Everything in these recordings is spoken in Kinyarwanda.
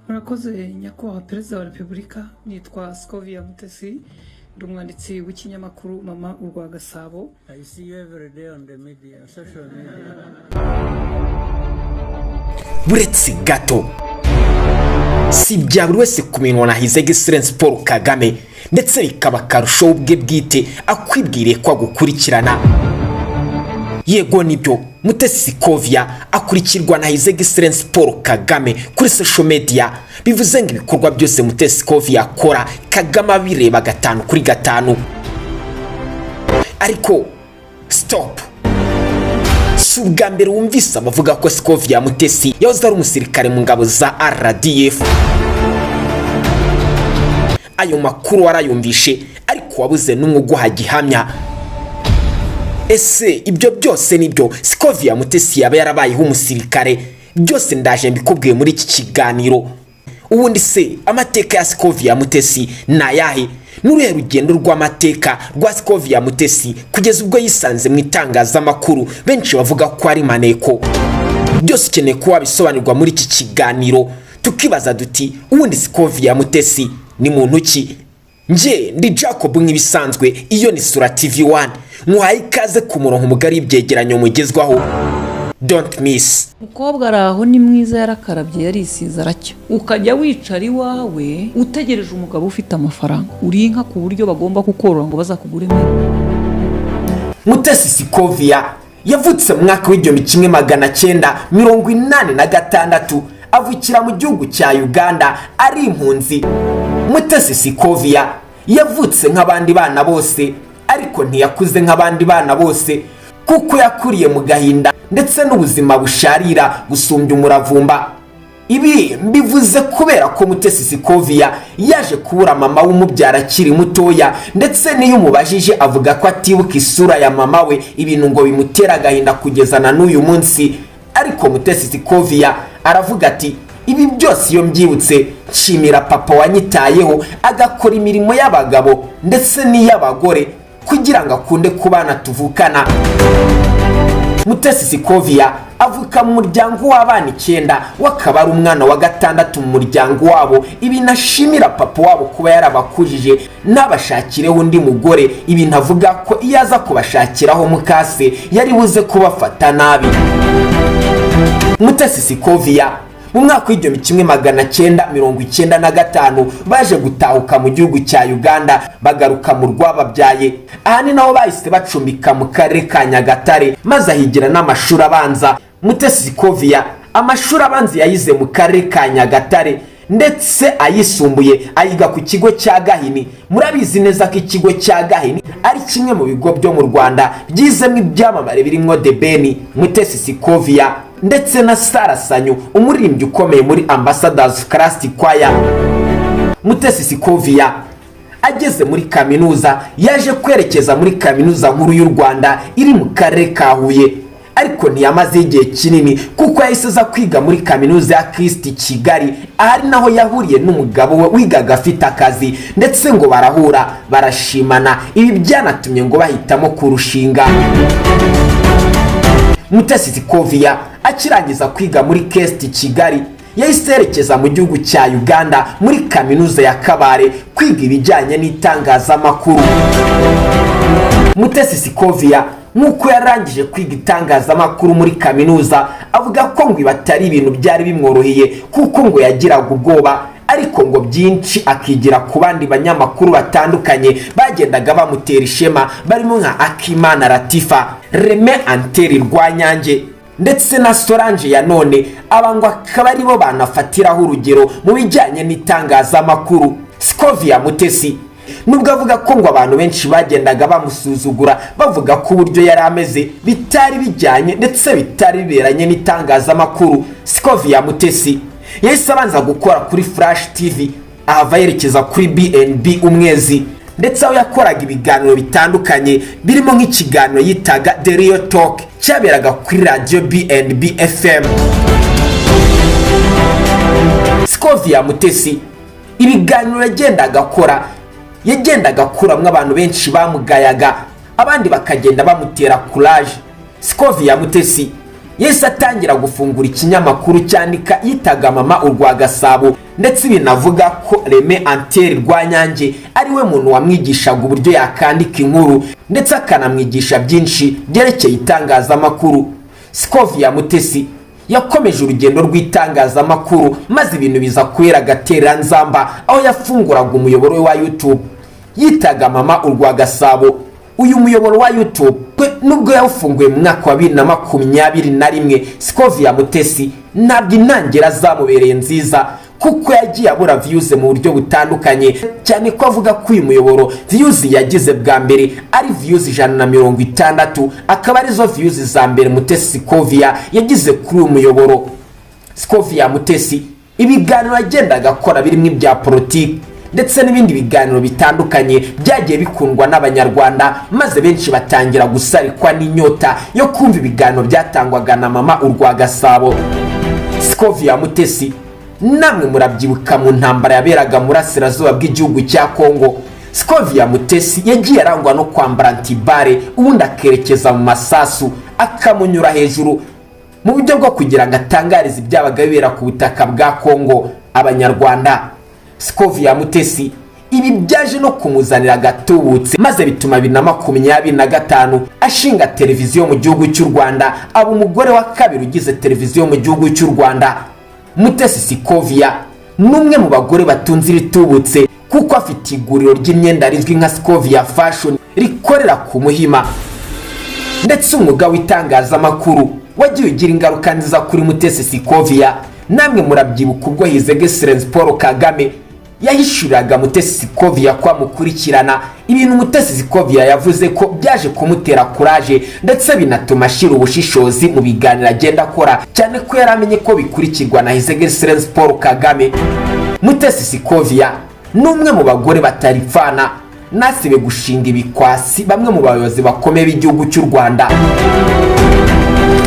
Murakoze, Nyakubahwa Perezida wa Repubulika. Nitwa Scovia Mutesi, ndi umwanditsi w'ikinyamakuru Mama Urwa Gasabo. I see you every day on the media, social media. Buretse gato, si ibya buri wese kumenywa na His Excellence Paul Kagame, ndetse bikaba akarusho ubwe bwite akwibwiriye ko agukurikirana. Yego, nibyo, Mutesi Scovia akurikirwa na His Excellence Paul Kagame kuri social media. Bivuze ngo ibikorwa byose Mutesi Scovia akora, Kagame abireba gatanu kuri gatanu. Ariko stop, si ubwa mbere wumvise abavuga ko Scovia Mutesi yahoze ari umusirikare mu ngabo za RDF. Ayo makuru warayumvishe, ariko wabuze n'umwe uguha gihamya. Ese ibyo byose nibyo? Scovia Mutesi yaba yarabayeho umusirikare? Byose ndaje mbikubwiye muri iki kiganiro. Ubundi se amateka ya Scovia Mutesi ni ayahe? N'uruhe rugendo rw'amateka rwa Scovia Mutesi kugeza ubwo yisanze mu itangazamakuru benshi bavuga ko ari maneko? Byose ukeneye kuba wabisobanurwa muri iki kiganiro, tukibaza duti: ubundi Scovia Mutesi ni muntu ki? Nje ndi Jacob nk'ibisanzwe, iyo ni Sura TV 1. Nkuhaye ikaze ku murongo mugari w'ibyegeranyo mugezwaho. Don't miss. Umukobwa ari aho, ni mwiza, yarakarabye, yarisize, aracya. Ukajya wicara iwawe utegereje umugabo ufite amafaranga, uri inka ku buryo bagomba kukorora ngo bazakuguremo. Mutesi Scovia yavutse mu mwaka w'1986, avukira mu gihugu cya Uganda ari impunzi. Mutesi Scovia yavutse nk'abandi bana bose, ariko ntiyakuze nk'abandi bana bose, kuko yakuriye mu gahinda ndetse n'ubuzima busharira gusumbya umuravumba. Ibi mbivuze kubera ko Mutesi Scovia yaje kubura mama w'umubyara akiri mutoya, ndetse n'iyo umubajije avuga ko atibuka isura ya mama we, ibintu ngo bimutera agahinda kugeza na n'uyu munsi. Ariko Mutesi Scovia aravuga ati: "Ibi byose iyo mbyibutse nshimira papa wanyitayeho, agakora imirimo y'abagabo ndetse n'iy'abagore kugira ngo akunde ku bana tuvukana." Mutesi Scovia avuka mu muryango w'abana icyenda, we akaba ari umwana wa gatandatu mu muryango wabo. Ibintu ashimira papa wabo kuba yarabakujije n'abashakireho undi mugore, ibintu avuga ko iyo aza kubashakiraho mukase yari buze kubafata nabi. Mutesi Scovia mu mwaka w'1995 baje gutahuka mu gihugu cya Uganda, bagaruka mu rwababyaye. Aha ni naho bahise bacumbika mu karere ka Nyagatare, maze ahigira n'amashuri abanza. Mutesi Scovia amashuri abanza yayize mu karere ka Nyagatare, ndetse ayisumbuye ayiga ku kigo cya Gahini. Murabizi neza ko ikigo cya Gahini ari kimwe mu bigo byo mu Rwanda byizemo ibyamamare birimo The Ben, Mutesi Scovia ndetse na Sara Sanyu, umuririmbyi ukomeye muri Ambassadors of Christ Choir. Mutesi Scovia ageze muri kaminuza, yaje kwerekeza muri Kaminuza Nkuru y'u Rwanda iri mu karere ka Huye, ariko ntiyamazeho igihe kinini kuko yahise aza kwiga muri Kaminuza ya Kristi Kigali, ahari naho yahuriye n'umugabo we wigaga afite akazi, ndetse ngo barahura barashimana. Ibi byanatumye ngo bahitamo kurushinga. Mutesi Scovia akirangiza kwiga muri KST Kigali, yahise yerekeza mu gihugu cya Uganda muri Kaminuza ya Kabale kwiga ibijyanye n'itangazamakuru. Mutesi Scovia nk'uko yarangije kwiga itangazamakuru muri kaminuza, avuga ko ngo ibi atari ibintu byari bimworoheye, kuko ngo yagiraga ubwoba, ariko ngo byinshi akigira ku bandi banyamakuru batandukanye bagendaga bamutera ishema, barimo nka Akimana Latifa, Reme Anteri Rwanyange ndetse na Solange ya none. Aba ngo akaba aribo banafatiraho urugero mu bijyanye n'itangazamakuru. Scovia Mutesi nubwo avuga ko ngo abantu benshi bagendaga bamusuzugura, bavuga ko uburyo yari ameze bitari bijyanye ndetse bitari biberanye n'itangazamakuru, Scovia Mutesi yahise abanza gukora kuri Flash TV, ahava yerekeza kuri BNB Umwezi, ndetse aho yakoraga ibiganiro bitandukanye birimo nk'ikiganiro yitaga The Real Talk cyaberaga kuri radiyo BNB FM. Scovia Mutesi ibiganiro yagendaga akora, yagendaga akuramwo abantu benshi bamugayaga, abandi bakagenda bamutera courage. Scovia Mutesi Yahise atangira gufungura ikinyamakuru cyandika yitaga Mama Urwa Gasabo, ndetse binavuga ko Reme Antere Rwanyange ari we muntu wamwigishaga uburyo yakandika inkuru, ndetse akanamwigisha byinshi byerekeye itangazamakuru. Scovia Mutesi yakomeje urugendo rw'itangazamakuru, maze ibintu biza kubera agatereranzamba aho yafunguraga umuyoboro we wa YouTube yitaga Mama Urwa Gasabo. Uyu muyoboro wa YouTube nubwo yawufunguye mu mwaka wa 2021, Scovia Mutesi ntabwo intangira zamubereye nziza, kuko yagiye abura views mu buryo butandukanye, cyane ko avuga ko uyu muyoboro views yagize bwa mbere ari views 160, akaba arizo views za mbere Mutesi Scovia yagize kuri uyu muyoboro. Scovia Mutesi ibiganiro yagendaga akora birimo ibya politiki ndetse n'ibindi biganiro bitandukanye byagiye bikundwa n'Abanyarwanda, maze benshi batangira gusarikwa n'inyota yo kumva ibiganiro byatangwaga na Mama Urwa Gasabo. Scovia Mutesi, namwe murabyibuka mu ntambara yaberaga mu burasirazuba bw'igihugu cya Kongo, Scovia Mutesi yagiye arangwa no kwambara anti-balles, ubundi akerekeza mu masasu akamunyura hejuru mu buryo bwo kugira ngo atangarize ibyabaga bibera ku butaka bwa Kongo Abanyarwanda. Scovia Mutesi ibi byaje no kumuzanira agatubutse, maze bituma 2025 ashinga televiziyo mu gihugu cy'u Rwanda, aba umugore wa kabiri ugize televiziyo mu gihugu cy'u Rwanda. Mutesi Scovia ni umwe mu bagore batunze iritubutse, kuko afite iguriro ry'imyenda rizwi nka Scovia Fashion rikorera ku Muhima. Ndetse umwuga w'itangazamakuru wagiye ugira ingaruka nziza kuri Mutesi Scovia. Namwe murabyibuka ubwo His Excellence Paul Kagame yahishuriraga Mutesi Scovia ko amukurikirana, ibintu Mutesi Scovia yavuze ko byaje kumutera courage, ndetse binatuma ashyira ubushishozi mu biganiro agenda akora, cyane ko yari amenye ko bikurikirwa na His Excellence Paul Kagame. Mutesi Scovia ni umwe mu bagore bataripfana, nasibe gushinga ibikwasi bamwe mu bayobozi bakomeye b'igihugu cy'u Rwanda.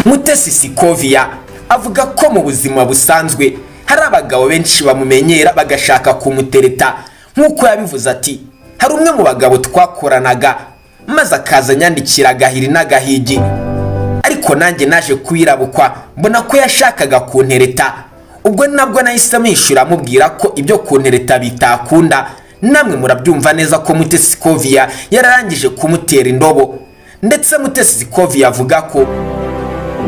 Mutesi Scovia avuga ko mu buzima busanzwe hari abagabo benshi bamumenyera bagashaka kumutereta, nk'uko yabivuze ati: "Hari umwe mu bagabo twakoranaga, maze akaza anyandikira agahiri n'agahigi, ariko nanjye naje kwirabukwa mbona ko yashakaga kuntereta. Ubwo nabwo nahise mwishyura amubwira ko ibyo kuntereta bitakunda." Namwe murabyumva neza ko Mutesi Scovia yararangije kumutera indobo. Ndetse Mutesi Scovia avuga ko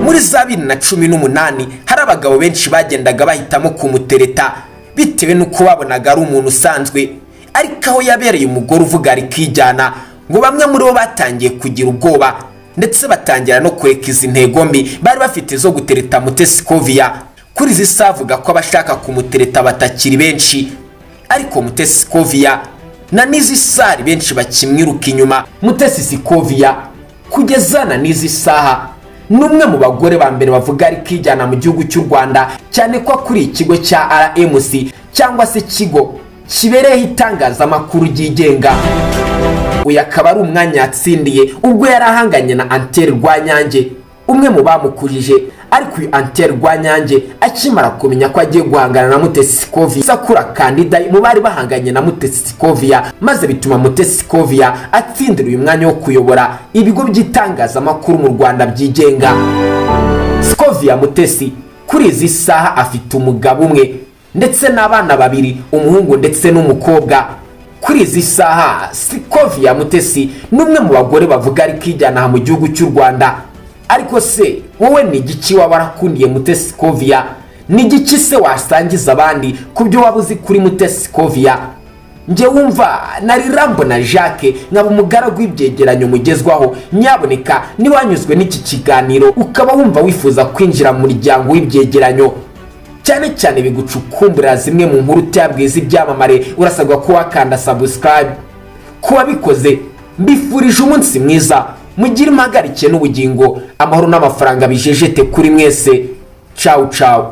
muri za 2018 hari abagabo benshi bagendaga bahitamo kumutereta bitewe n'uko babonaga ari umuntu usanzwe, ariko aho yabereye umugore uvuga rikijyana, ngo bamwe muri bo batangiye kugira ubwoba, ndetse batangira no kureka izi ntego mbi bari bafite zo gutereta Mutesi Scovia. Kuri izi saha avuga ko abashaka kumutereta batakiri benshi, ariko Mutesi Scovia na n'izi saha benshi bakimwiruka inyuma. Mutesi Scovia kugeza na n'izi saha ni umwe mu bagore ba mbere bavuga rikijyana mu gihugu cy'u Rwanda, cyane ko akuriye ikigo cya RMC, cyangwa se ikigo kibereyeho itangazamakuru ryigenga. Uyu akaba ari umwanya yatsindiye ubwo yari ahanganye na Antere Rwanyange, umwe mu bamukujije. Ariko uyu Antere Rwanyange akimara kumenya ko agiye guhangana na Mutesi Scovia, akura kandida mu bari bahanganye na Mutesi Scovia, maze bituma Mutesi Scovia atsindira uyu mwanya wo kuyobora ibigo by'itangazamakuru mu Rwanda byigenga. Scovia Mutesi kuri izi saha afite umugabo umwe ndetse n'abana babiri, umuhungu ndetse n'umukobwa. Kuri izi saha Scovia Mutesi ni umwe mu bagore bavuga rikijyana mu gihugu cy'u Rwanda. Ariko se wowe ni igiki waba warakundiye Mutesi Scovia? Ni igiki se wasangiza abandi ku byo waba uzi kuri Mutesi Scovia? Njye wumva nari Rambo na Jacques, nkaba umugaragu w'ibyegeranyo mugezwaho. Nyaboneka niwanyuzwe n'iki kiganiro, ukaba wumva wifuza kwinjira mu muryango w'ibyegeranyo, cyane cyane bigucukumburira zimwe mu nkuru utabwiza ibyamamare, urasabwa kuba wakanda subscribe. Ku wabikoze mbifurije umunsi mwiza, mugire impagarike n'ubugingo, amahoro n'amafaranga bijejete kuri mwese. Cawu cawu.